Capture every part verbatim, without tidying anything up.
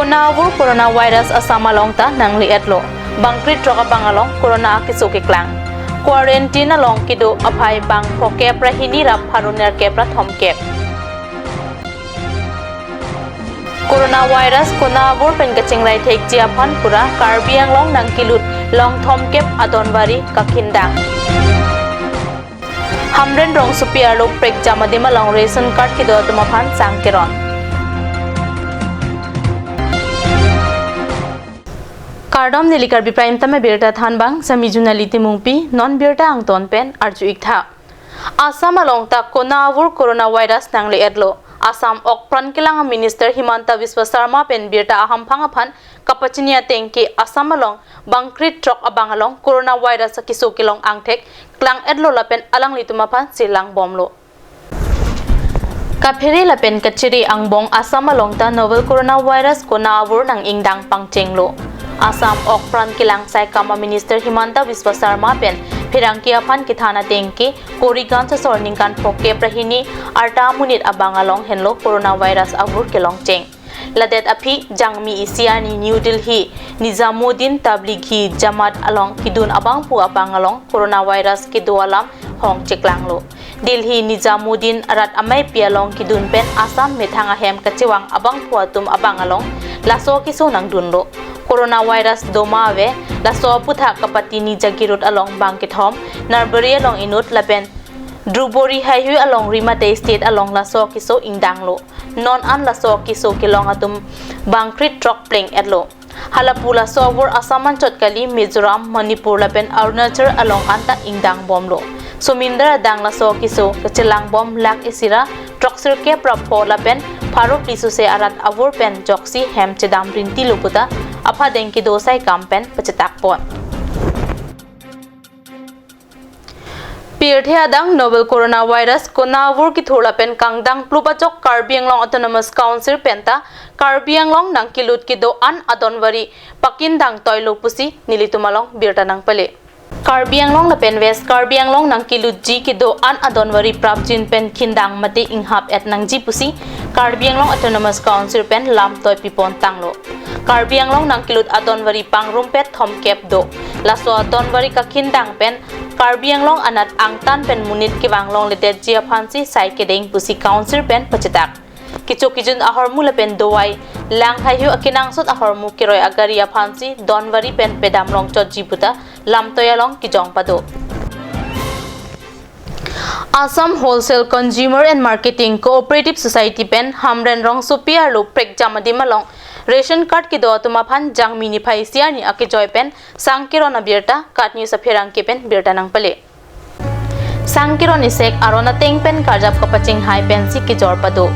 Navur coronavirus Assam along ta nangle-etlo. Bang kre-throk abang along corona akeso keklang. Quarantine along kedo aphai bang phokep ra hini ra pharo nerkep ra thomkep. Coronavirus konavur pen kachingrai thekji aphan pura Karbi Anglong nangkelut long thomkep adonvari kakhindang. Hamren rongsopi arlo prekjam adim along ration card kedo atum aphan sangkeron. Kardom, neli Karbi Prime Time abirta thanbang, sami Junali Timungpi, non birta angton pen arju-ik tha. Assam along ta konavur coronavirus nangle-etlo. Assam okpran kelang a Minister Himanta Biswa Sarma pen birta ahamphang aphan kapachini ateng ke Assam along bang kre-throk abang along coronavirus akeso kelong angthek klang-etlo lapen alanglitum aphan chelang bomlo. Kaphere lapen kachere angbong Assam along ta novel coronavirus konavur nang-ingdang pangchenglo. Assam okpran kelang saikam a Minister Himanta Biswa Sarma pen pherangke aphan kethan ateng ke Korigaon asor ningkan phokep ra hini arta monit abang along henlo coronavirus avur kelongcheng. Ladet aphi Jangmi isi arni New Delhi Nizamuddin Tablighi Jamaat along kedun abangphu abang along coronavirus kedo alam hong cheklanglo. Delhi Nizamuddin arat ameipi along kedun pen Assam methang ahem kachevang abangphu atum abang along laso akeso nangdunlo. Coronavirus doma ave, laso aputhak Kapatini Jagiroad along bang kethom, Narbari along inut lapen Drubori haihui along Rimate Estate along laso akeso ingdanglo. Non an laso akeso kelong atum bang kre-throk pleng-etlo. Halapu laso avur Assam anchot kali Mizoram, Manipur lapen Arunachal along anta ingdang bomlo. Somindar adang laso akeso kachelang bom lakh isi ra throksirkep ra pho lapen pharo phli suse arat avur pen joksi hem chedam rintilo puta apha deng kedo saikam pen pachetak pon. Pirthe adang novel coronavirus konavur kethur lapen kangdang plup ajok Karbi Anglong Autonomous Council penta Karbi Anglong nangkelut kedo-an adonvari pakindang toilo pusi nelitum along birta nangpale. Karbi Anglong lapen West Karbi Anglong nangkelutji kedo-an adonvari prapjin pen khindang mate inghap-et nangji pusi Karbi Anglong Autonomous Council pen lamtoi pipon tanglo. Karbi Anglong nangkelut adonvari pangrumpet thomkep do. Laso adonvari kakhindang pen Karbi Anglong anat angtan pen monit kevang longledetji aphansi sai kedeng pusi Council pen pachetak. Kecho kejun ahormu lapen dovai lang haihui akenangsot ahormu keroi agari aphansi donvari pen pedam longchotji puta lamtoi along kejong pado. Assam Wholesale Consumer and Marketing Cooperative Society pen Hamren rongsopi arlo prekjam adim along ration card kedo atum aphan Jangmi niphai isi arni akejoi pen sangkeron abirta KAT News apherangke pen birta nangpale. Sangkeron isek aron ateng pen karjap kapachinghai pensi kejor pado.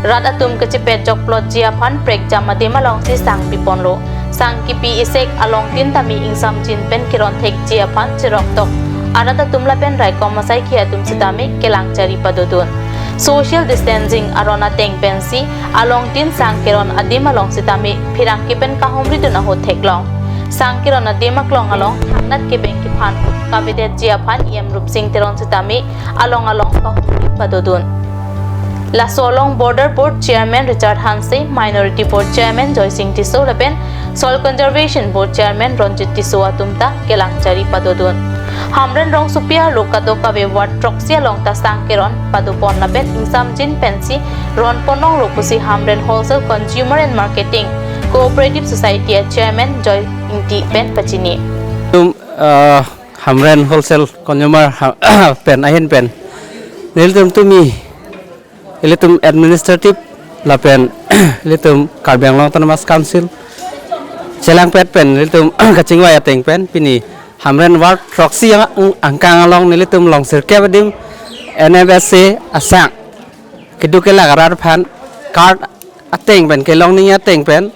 Rat atum kachepet jokplotji aphan prekjam adim alongsi sang piponlo. Sang kipi isek alongtin tame ingsamjin pen keron thekji aphan cheroktok arat atum lapen raikom asaikhi atum sitame kelang chari padodun. Social distancing aron ateng pensi alongtin sangkeron adim along sitame pherangke pen kahumridun ahut theklong. Sangkeron adim aklong along thangnat kebeng kephan kavedetji aphan E M Rupsing Teron sitame along along kahumri padodun. Laso along Border Board Chairman Richard Hanse, Minority Board Chairman Joysing Tisso lapen Soil Conservation Board Chairman Ronjit Tisso atum ta kelang chari padodun. Hamren rongsopi arlo kadokave ward throksi along ta sangkeron padopon lapen ingsamjin pensi ronponlonglo pusi Hamren Wholesale Consumer and Marketing Cooperative Society a Chairman Joy Ingti pen pachini. Tum, ah, Hamren Wholesale Consumer ha-, pen ahin pen nelitum tumi ilitum administrative lapen ilitum Karbi Anglong Autonomous Council chelangpet pen ilitum kachingvai ateng pen pini Hamren ward throksi ang-, angkang along nelitum longsirkep adim N F S A asang keduk kelak arat aphan card ateng pen kelong ning ateng pen,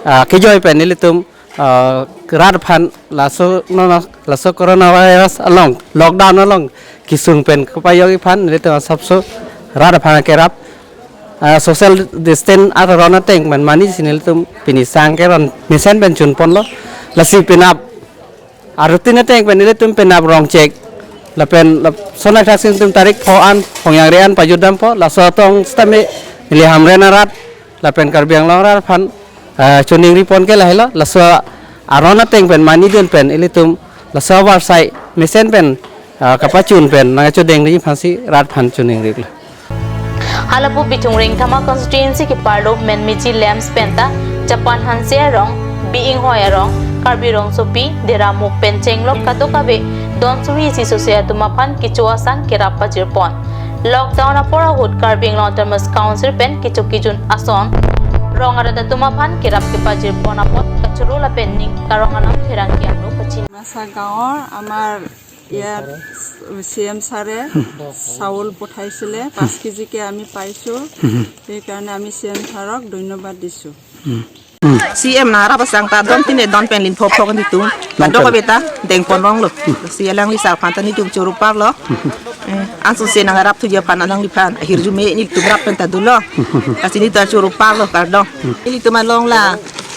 ah, kejoi pen nelitum, ah, rat aphan laso nono laso coronavirus along lockdown along kesung pen kepayok aphan nelitum asapso rat aphan kerap, ah, social distance aron ateng pen mani si nelitum pini sangkeron mesen pen chunponlo. Lasi penap arutin ateng pen nelitum penap rongchek lapen lap-, sonak thaksin tum tarik pho an Phongyang re an pajutdampo, laso atong sitame neli Hamren arat lapen Karbi Anglong arat aphan Ah, choningri pon ke lahelo, laso aron ateng pen mani dun pen ilitum laso avarsai mesen pen, ah, kapachun pen nangchodeng ri aphansi rat aphan choningri lo. Halapu Bithung Rengthama constituency keparlo Menmeji Lamps penta Japan Hanse arong, Bi Inghoi arong, Karbi Rongsopi, Deramuk pen chenglok kadokave don suri isi sose atum aphan kecho asang kerap pajir pon. Lockdown apor ahut Karbi Anglong Autonomous Council pen kecho kejun ason rong arat atum aphan kerap kepajir pon apot kachoro lapen ning karong alam pherangke angno pachini. Dimasa গাঁৱৰ আমাৰ ইয়াত C M ছাৰে চাউল পঠাইছিলে, পাঁচ কেজিকে আমি পাইছোঁ। সেইকাৰণে আমি চি এম ছাৰক ধন্যবাদ দিছোঁ। C M nang rap asang ta don tin-e don pen lin phopho kan ditu. Kadokave ta dengpon rong lo. Si alangli sar aphan ta nelitum choro parlo. Eh, anso se nang rap thuji aphan alangliphan ahirjume nelitum rap pen ta dunlo. Lasi nelitum choro parlo kardom. Nelitum along la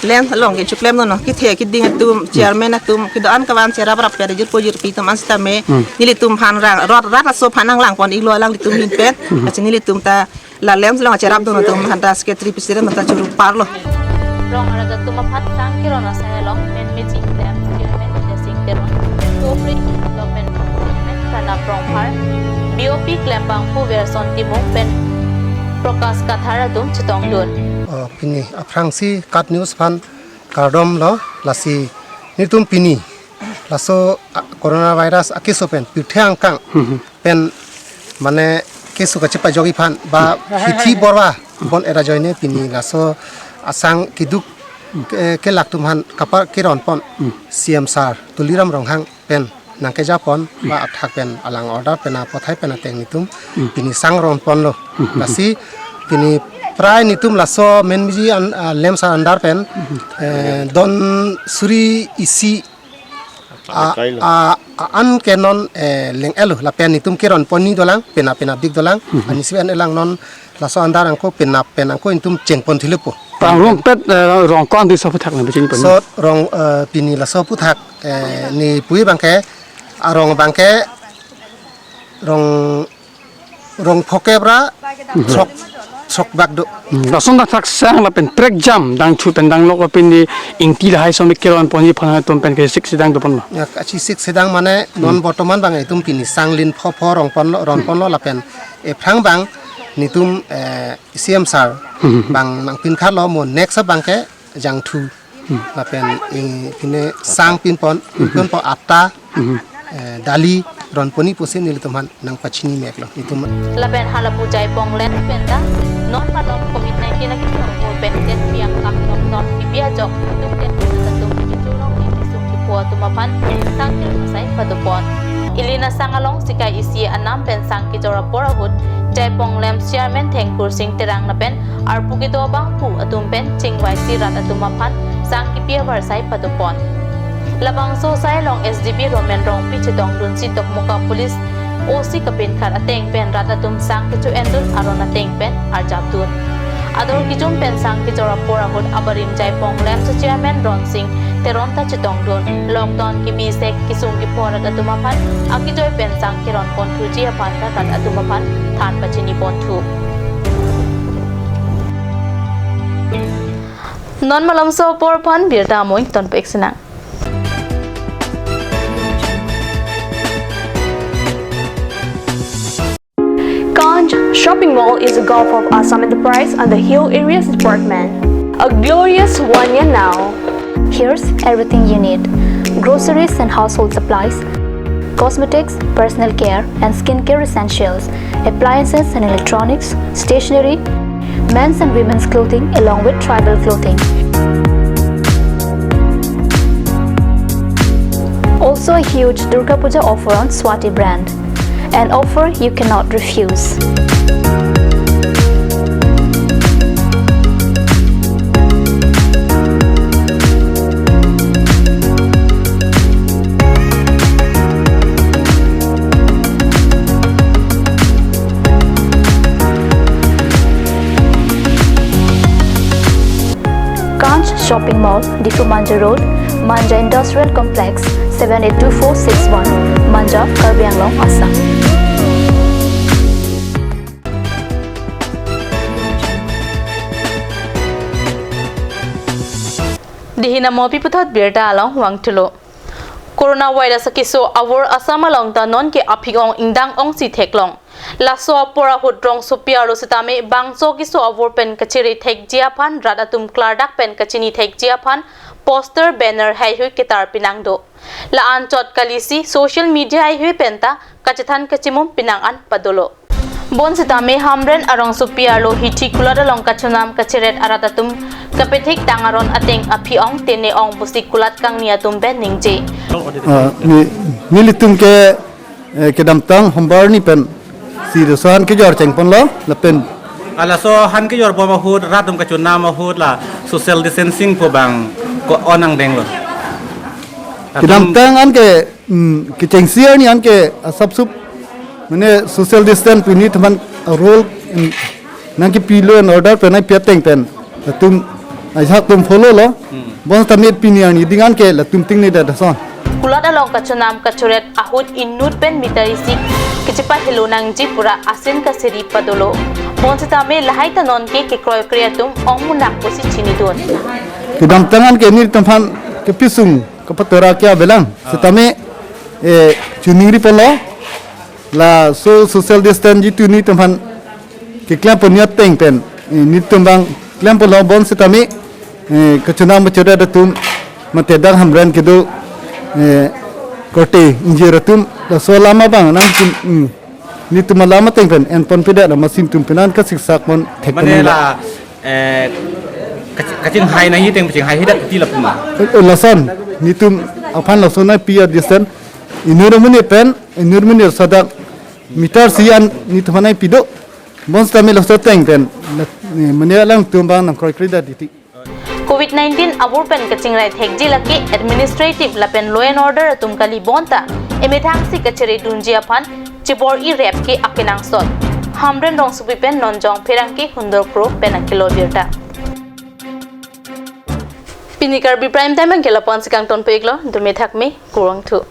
lamps along ke chuklemnon, kethe keding atum, chairman atum, kedo-an kevan cherap rap per jirpo jirpi atum an sitame. Nelitum aphan rang rat rat aso aphan nanglang pon iklo alanglitum ahin pen. Lasi nelitum ta la lamps along acherap dun atum aphanta secretary president aphanta choro parlo. Rong arat atum aphan sang keron asai along Menmeji Lamps chairman Inda Sing Teron, Sopri Development Department Pranab Rongphar, B O P klembangpo Verson Timung pen Prakash Kathar atum chetongdun. Oh, pini aphrangsi KAT News aphan kardomlo, lasi nelitum pini laso, ah, coronavirus akeso pen pirthe angkang pen mane keso kachepajokji aphan ba hithi borwa bon era ajoine pini laso asang keduk ke, kelak atum aphan kapar keron pon C M sir Tuliram Ronghang pen nangkeja pon ba athak pen alang order pen apothai pen ateng nelitum pini sang ron ponlo. Lasi pini prai nelitum laso Menmeji an, ah, lamps under pen, eh, don suri isi a, a, a, an ke non, eh, leng-elo lapen nelitum keron ponni dolang, pena pena dik dolang, ani sibe an elang non laso under angko pena pen angko nelitum cheng pon thilo po. Pang rong pet, eh, rong ko-an di so aphuthak na bichini pon. So rong, eh, pini laso aphuthak, eh, ne puji abangke, arong abangke rong rong phokep ra throk, throk bak do. Hmm, lason dak thak sang lapen prekjam dang chu pen dang lok lapen di ingti lahai som keron ponji aphan atum pen kesik sedang do ponlo. Ya, kachesik sedang mane non bortoman abang itum pini sang lin phopho rong ponlo, ron ponlo lapen ephrang abang nelitum, eh, C M sir abang nangpinkharlo mo next abangke jangthu. Lapen, eh, pine sang pin pon, pin pon po atta, eh, dali ron ponni pusi nelitum aphan nangpachini meklo. Nelitum. Lapen halapu Jaipong Lamps penta non malom covid nineteen akisong pen den piang kak non non kipi ajok tum den tum kichulong ni kisung kipo atum aphan sang keron asai pado pon. Ili asang along sikai isi anam pen sang kejor apor ahut Jaipong Lamps chairman Thengkur Sing Terang lapen arpu kedo abangphu atum pen chingvaisi rat atum aphan sang kipi avarsai pado pon. Labangso asai along S D P Roman Rongpi chetongdunsi Dokmoka Police O C kapinkhat ateng pen rat atum sang kecho-endun aron ateng pen arjapdun. Ador kejun pen sang kejor apor ahut abarim Jaipong Lamps chairman Ronsing Teron ta chetongdun. Lockdown kebi sek kisung kipo rat atum aphan akejoi pen sang keron pon thuji aphan ta rat atum aphan than pachini pon thu. Non malomso apor aphan birta amoi tonpek sinang. Kanch Shopping Mall is a Gulf of Assam enterprise under Hill Areas Department. A glorious one year now. Here's everything you need: groceries and household supplies, cosmetics, personal care and skincare essentials, appliances and electronics, stationery, men's and women's clothing along with tribal clothing. Also a huge Durga Puja offer on Swati brand. An offer you cannot refuse. Kanch Shopping Mall, Diphu Manja Road, Manja Industrial Complex, seven eight two four six one, Manja, Karbi Anglong, Assam. Hinam mopi puthot birta along vangthulo. Coronavirus akeso avur Assam along ta nonke aphi-ong ingdang-ongsi theklong. Laso apor ahut rongsopi arlo sitame bangso keso avur pen kachere thekji aphan rat atum klardak pen kachini thekji aphan poster, banner heihui ketar pinang do. La-anchot kalisi social media heihui penta kachethan kachimum pinang an padolo. Bonsitame Hamren arongsopi arlo Hithi Kulat along kachonam kacheret arat atum kapethek tang aron ateng aphi-ong tene-ong pusi kulat kangni atum pen ningje. Ah, ne, nelitum ke, eh, kedamtang Hombar arni pensi laso han kejor chengponlo lapen. Ah, laso han kejor bom ahut rat atum kachonam ahut la social distancing pu bang ko-an angdenglo. Kedamtang anke, mm, kechengsi arni anke asapsup mane social distance pu nelitum aphan a rule, mm, nangkepi law and order pen nangpi ateng pen latum ajahak atum follow lo. Hmm. Bonsitame pini arni ding anke latum tingne det ason. Kulat along kachonam kacheret ahut inut pen meter isi kachepahelo nangji pura asin kaseri padolo. Bonsitame lahai ta nonke kekroikre atum ongmunak pusi chinidun. Kedamtang anke nelitum aphan kepisung kapatora ke avelang. Ah. Sitame, eh, choningri ponlo. Laso social distance jitu nelitum aphan keklem pon ateng pen, eh, nelitum bang klem ponlo bonsitame, eh, kachonam kacheret atum mate dak Hamren kedo, eh, korte ingjir atum laso alam abang nangtum, mm, nelitum alam ateng pen enponpedet amatsi nelitum penan kasiksak pon thek. Mane pon la, eh, kach-, kachinghai nangji ateng pachinghai hidak ti lapu ma. Eh, lason nelitum aphan lason nangpi a distance inut amonit pen inut amonit laso adak meter isi an nelitum aphan nangpi do. Bonsitame laso ateng pen, eh, mane alangtum bang nangkroikredet titi. Covid nineteen avur pen kachingrai thekji lake administrative lapen law and order atum kali bonta emethangsi kachere dunji aphan chibor-i rep ke akenangsot. Hamren rongsopi pen Nonjong Pherangke Hundor Kro pen akelo birta. Pini Karbi Prime Time anke lapu-ansi kangton peklo, dome thakme, kurvangthu.